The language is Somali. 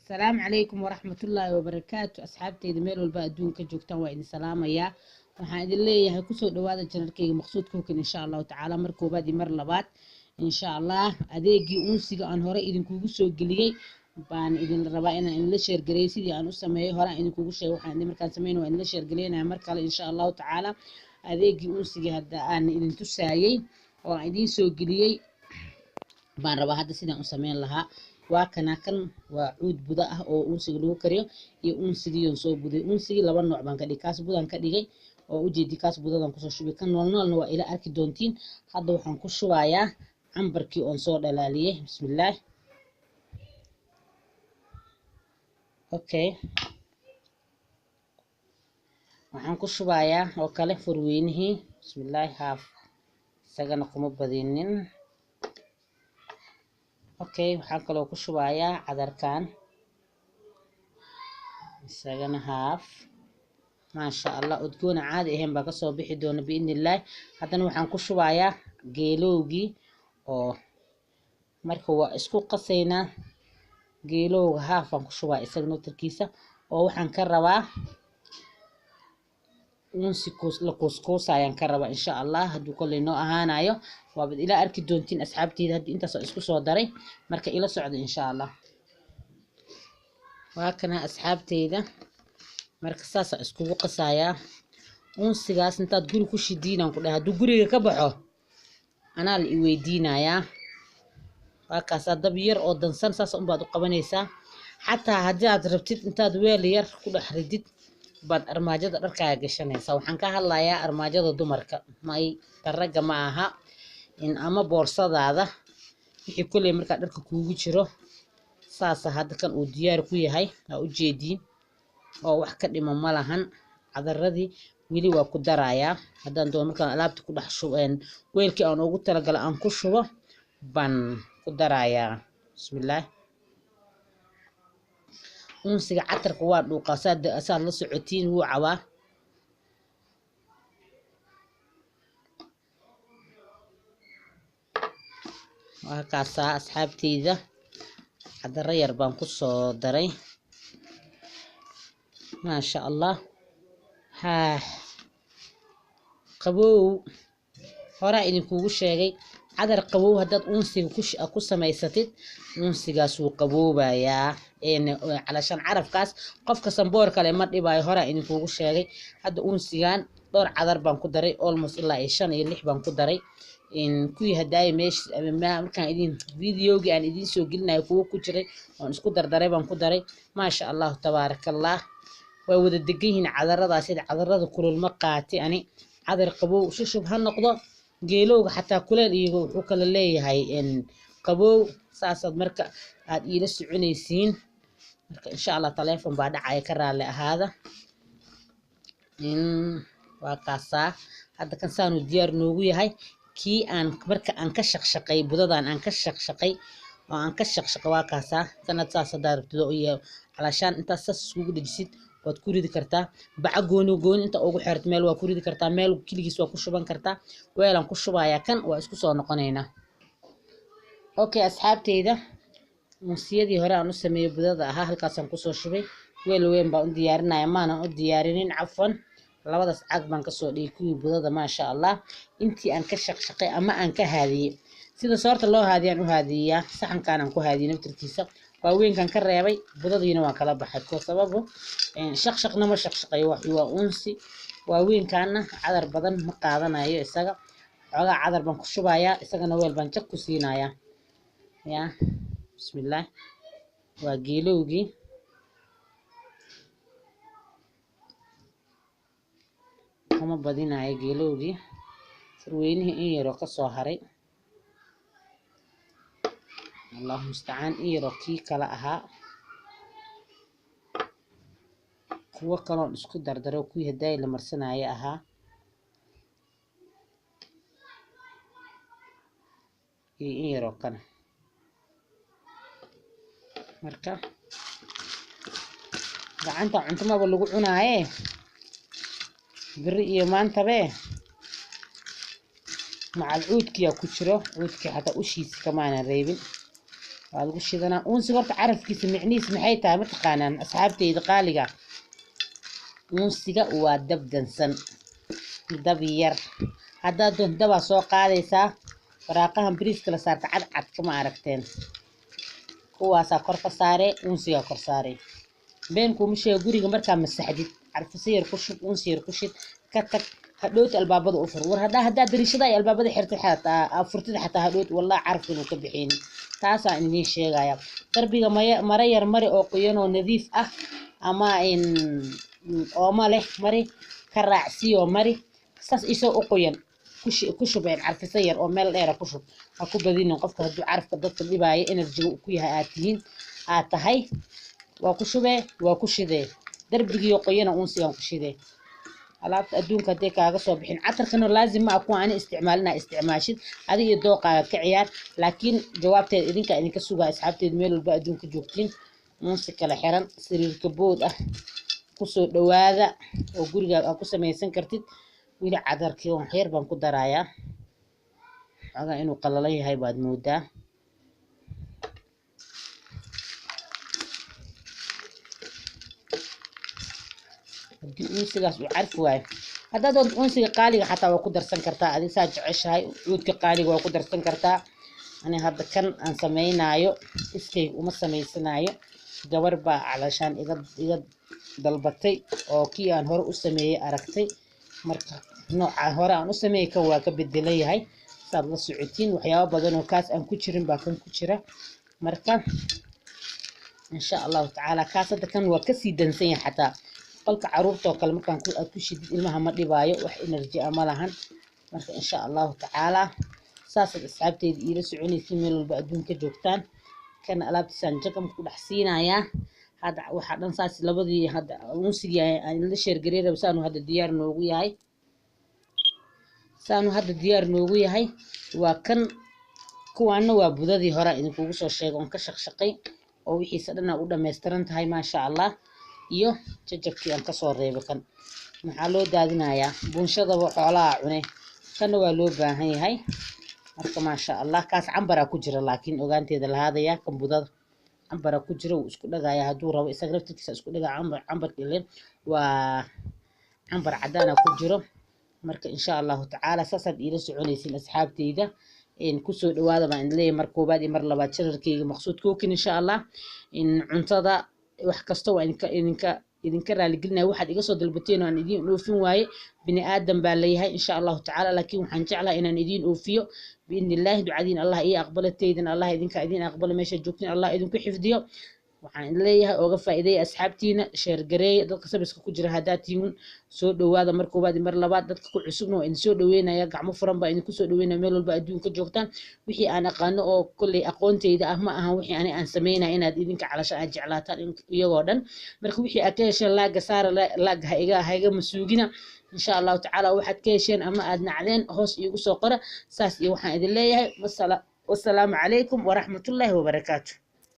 Asalaamu calaykum waraxmatullaahi wabarakaatu. Asxaabteyda meel walba adduunka joogtaan waa idin salaamayaa. Waxaan idin leeyahay kusoo dhawaada janalkeyga Maqsuud Cooking. Insha Allahu tacaala mar koobaad iyo mar labaad, insha Allah, adeegii unsiga aan hore idinkugu soo geliyey baan idin rabaa inaan idinla share gareeyo sidii aan u sameeyo. Hore aan idinkugu sheegay waxaan idin markaan sameyn, waa idinla share gareynaya mar kale, insha Allahu tacaala. Adeegii unsiga hadda aan idin tusaayey oo aan idiin soo geliyey baan rabaa hadda sidaan u sameyn lahaa. Waa kana, kan waa cuud buda ah oo unsiga lagu kariyo iyo unsigiion soo buday. Unsigii laba nooc baan ka dhigay. Kaas budaan ka dhigay oo ujeedi, kaas budadan kusoo shubay. Kan nool noolna waa ila arki doontiin. Hadda waxaan ku shubayaa cambarkii oon soo dhalaaliyey. Bismillaah. Okay, waxaan ku shubayaa oo kale furweynihii. Bismillaah, haaf isagana kuma badinin. Okay, waxaan kaloo ku shubayaa cadarkan, isagana haaf. Maasha Allah, udgoona caadi ahayn baa kasoo bixi doona biidni illaah. Haddana waxaan ku shubayaa geelowgii oo marka waa isku qasaynaa. Geelowga haafaan ku shubaa isaga naftarkiisa, oo waxaan ka rabaa unsi la kuuskuusayaan ka rabaa, insha Allah. Hadduu kolley noo ahaanayo waabad ila arki doontiin, asxaabteyda. Hadda intaasoo isku soo daray, marka ila socda, insha Allah. Waa kana, asxaabteyda, marka saasaa iskugu qasayaa unsigaas. Intaad guri ku shidiinaan ku dhahay, hadduu guriga ka baxo anaa la iweydiinayaa. Waa kaasaa, dab yar oo dansan saas unbaad u qabanaysaa. Xataa haddii aad rabtid, intaad weel yar ku dhex ridid baad armaajada dharkaaga gashanaysaa. Waxaan ka hadlayaa armaajada dumarka, may ta ragga ma aha. In ama boorsadaada wixii kolley markaa dharka kuugu jiro. Saasa hadda kan uu diyaar ku yahay, aa ujeediin oo wax ka dhima ma lahan. Cadaradii weli waa ku darayaa haddaan doono. Markaan alaabta ku dhex shubo, weelkii aan ugu talagala aan ku shubo baan ku darayaa. Bismillaah. Unsiga catarka waa dhuuqaa, saad la socotiin, wuu cabaa. Waa kaasaa, asxaabteyda, cadaro yar baan ku soo daray. Maasha Allah, haa, qabow horaa idinkugu sheegay. Cadar qabow haddaad unsiga ku samaysatid, unsigaas wuu qaboobayaa. Calashaan carafkaas qofka samboor kale ma dhibaayo, horaa idinkugu sheegay. Hadda unsigan dhowr cadar baan ku daray, almost ilaa iyo shan iyo lix baan ku daray. Kuwii hadaaya meesha markaan idin videogii aan idiin soo gelinayo kuwo ku jiray oon isku dardaray baan ku daray. Maasha Allahu tabaarakallah, way wada degan yihiin cadaradaas. Cadarada kulul ma qaati ani, cadar qabow shushub ha noqdo. Geelowga xataa kuleel iyago wuxuu kala leeyahay qabow. Saasaad marka aad iila soconaysiin. Marka insha Allah, taleefon baa dhacaya, ka raalli ahaada. Waa kaasaa, hadda kan saanuu diyaar noogu yahay. Kii aan marka aan ka shaqshaqay, budadan aan ka shaqshaqay oo aan ka shaqshaqay, waa kaasaa. Kanad saas haddaa rabtid oo iyo calaashaan intaas saas iskugu dhejisid waad ku ridi kartaa. Baca gooni gooni inta ugu xeerto meel waa ku ridi kartaa, meel keligiis waa ku shuban kartaa. Weelaan ku shubayaa kan, waa isku soo noqonaynaa. Okay, asxaabteyda, unsiyadii hore aan u sameeyey budada ahaa halkaasaan kusoo shubay. Weel weyn baan u diyaarinaya, maanan u diyaarinin, cafwan. Labadaas caag baan kasoo dhigay kuwii budada. Maasha Allah, intii aan ka shaqshaqay ama aan ka haadiyey, sida soorta loo haadiyaan u haadiyaa. Saxankaan ku haadiyey naftirkiisa, waaweynkan ka reebay, budadiina waan kala baxay. Ko sababu shaqshaqna ma shaqshaqayo, waa unsi. Waaweynkaana cadar badan ma qaadanayo isaga, xoogaa cadar baan ku shubayaa, isagana weel baan jag ku siinayaa. Ya bismillaah, waa geelowgii. Kama badinayo geelowgii, farweynihii in yaroo kasoo haray, Allahu mustacaan, in yaroo kii kale ahaa, kuwo kaloon isku dardaro kuwii hadaay la marsanaayo ahaa iyo in yaroo kale. Marka gacanta cunto maba lagu cunaaye, beri iyo maantabe macal cuudkiyaa ku jiro. Cuudkii xataa ushiisi kamaana reebin. Waa lagu shidanaa uunsiga. Horta carafkiisa micnihiis maxay tahay ma taqaanaan, asxaabteyda qaaliga? Uunsiga waa dab dansan, dab yar. Haddaad doonto dabaa soo qaadaysaa. Waraaqahan bariiska la saarta cadcadka ma aragteen? Kuwaasaa kor ka saaree, uunsigaa kor saaray. Been kuuma sheego, guriga markaa masaxdid, carfisa yar ku shub, uunsi yar ku shid, ka tag. Hadhowti albaabada u fur. War haddaa dariishada ay albaabada xirtay, xataa furtid, xataa hadhowti wallahi carafka inuu ka bixinin, taasaan idiin sheegaya. Darbiga maya mara yar mari oo qoyan oo nadiif ah ama in ooma leh mari, ka raacsiyo mari saas isoo u qoyan. Ku shubeen carfisa yar oo meel dheera ku shub, ha ku badinin. Qofka hadduu carafka dadka dhibaayo, energy-ga ku yahay aad tihiin aad tahay, waa ku shubee, waa ku shidee. Darbigiiyo qoyana uunsigan ku shidee. Alaabta adduunka hadday kaaga soo bixin, catarkana laazim ma ah kuwa ani isticmaalina isticmaashid, adiga iyo dooqaaga ka ciyaar. Laakiin jawaabteeda idinkaa idinka sugaa, asxaabteeda meel walba adduunka joogtiin. Uunsi kala xiran, sariirka bood ah, kusoo dhawaada oo gurigaaga aad ku samaysan kartid. Weli cadarkii wax yar baan ku darayaa, xogaa inuu qalalan yahay baad moodaa. Haddii uunsigaas uu carfi waayo, haddaad doonto uunsiga qaaliga xataa waa ku darsan kartaa, adig saa jeceshahay. Cuudka qaaliga waa ku darsan kartaa. Ani hadda kan aan sameynaayo iskayga uma sameysanaayo, gabar baa calashaan iga dalbatay oo kii aan hore u sameeyey aragtay. Marka nooca hore aan u sameeyey kan waa ka bedelan yahay, saad la socotiin. Waxyaabo badan oo kaas aan ku jirin baa kan ku jira. Marka insha Allahu tacaala kaas hadda kan waa kasii dansan yahay. Xataa qolka caruurta oo kale markaan aad ku shidid, ilmaha ma dhibaayo, wax energy ah ma lahan. Marka insha Allahu tacaala saasaad asxaabteyda iila soconaysiin meel walba adduunka joogtaan. Kana alaabtiisaan jakam ku dhex siinayaa. Hadda waxaa dhan saas labadii hadda unsigii aan la sheergarey rabo, saanu hadda diyaar noogu yahay, saanu hadda diyaar noogu yahay. Waa kan, kuwaana waa budadii hore idinkugu soo sheegay oon ka shaqshaqay oo wixiisa dhan u dhammaystiran tahay, maasha Allah. Iyo jajabkii aan kasoo reebay. Kan maxaa loo daadinayaa? Buunshadaba xoolaha cune, kana waa loo baahan yahay. Marka maasha Allah, kaas cambaraa ku jira, laakiin ogaanteeda lahaadaya, kan budada cambaraa ku jira, wuu isku dhagayaa hadduu rabo, isaga laftirkiisa isku dhagaa. Cambar, cambarka ileen waa cambar cadaana ku jiro. Marka insha Allahu tacaala saasaad iila soconaysiin, asxaabteyda. Kusoo dhawaada baan idin leeyahay mar koobaad iyo mar labaad channelkayga Maqsuud Cooking. Insha Allah in cuntada wax kasta waa idinka raaligelinaya waxaad iga soo dalbateen oo aan idiin oofin waaye. Bini aadam baa leeyahay, insha Allahu tacaala, laakiin waxaan jeclahay inaan idiin oofiyo biidni Illaahi. Ducadiin Allah ii aqbalo, teydan Allah idinka idiin aqbalo, meesha joogtiin Allah idinku xifdiyo. Waxaan idin leeyahay ooga faa'iideeya asxaabtiina, share gareeya. Dadka sabiska ku jira haddaad tihiin, soo dhawaada mar koowaad iyo mar labaad. Dadka ku cusubna waa idin soo dhaweynaya, gacmo furan baa idinku soo dhaweynaya meel walba adduunka joogtaan. Wixii aan aqaano oo kolley aqoonteyda ah ma ahan wixii ani aan sameynaya inaad idinka calasho aad jeclaataan iyagoo dhan. Marka wixii aad ka hesheen laaga saara, laaga ha iga masuugina. Insha Allahu tacaala waxaad ka hesheen ama aad nacdeen hoos iigu soo qora. Saas iyo waxaan idin leeyahay wasalaamu calaykum waraxmatullaahi wabarakaatu.